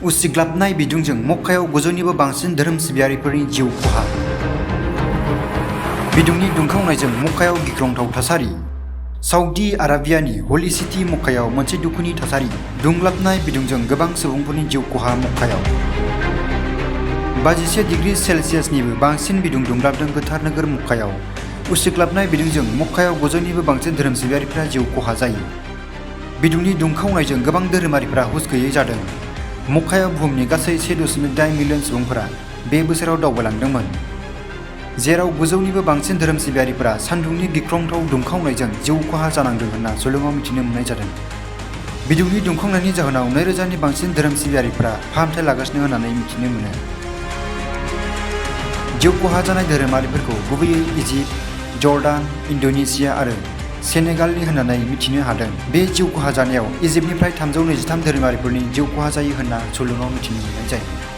उसिग्लाबनाय बिदुंजों मक्कायाव 900निबो बांसिन धोरोम सिबियारिफोरनि जिउ खहा। बिदुंनि दुंखावनायजों मक्कायाव गिख्रंथाव थासारि। सऊदी आराबियानि हली सिटी मक्कायाव मोनसे दुखुनि थासारि। दुंग्लाबनाय बिदुंजों गोबां सुबुंफोरनि जिउ खहा मक्कायाव। 51 डिग्री सेल्सियासनिबो बांसिन बिदुं दुंग्लाबदों गोथार नोगोर मक्कायाव। उसिग्लाबनाय बिदुंजों मक्कायाव 900निबो बांसिन धोरोम सिबियारिफोरा जिउ खहा जायो। बिदुंनि दुंखावनायजों गोबां धोरोमारिफोरा हुस गैयै जादों। मक्कायाव बुहुमनि गासै 1.8 मिलियन सुबुंफोरा बे बोसोराव दावबायलांदोंमोन, जेराव 900निबो बांसिन धोरोम सिबियारिफोरा सान्दुंनि गिख्रंथाव दुंखावनायजों जिउ खहा जानांदों होनना सुलुङाव मिथिनो मोननाय जादों। बिदुंनि दुंखावनायनि जाहोनाव 2000नि बांसिन धोरोम सिबियारिफोरा फाहामथाय लागासिनो होननानै मिथिनो मोनो। जिउ खहा जानाय धोरोमारिफोरखौ गुबैयै इजिप्ट, जर्डान, इन्ड'नेसिया आरो सेनेगालनि होननानै मिथिनो हादों। बे जिउ खहा जानायाव इजिप्टनिफ्राय 323 धोरोमारिफोरनि जिउ खहा जायो होनना सुलुङाव मिथिनो मोननाय जायो।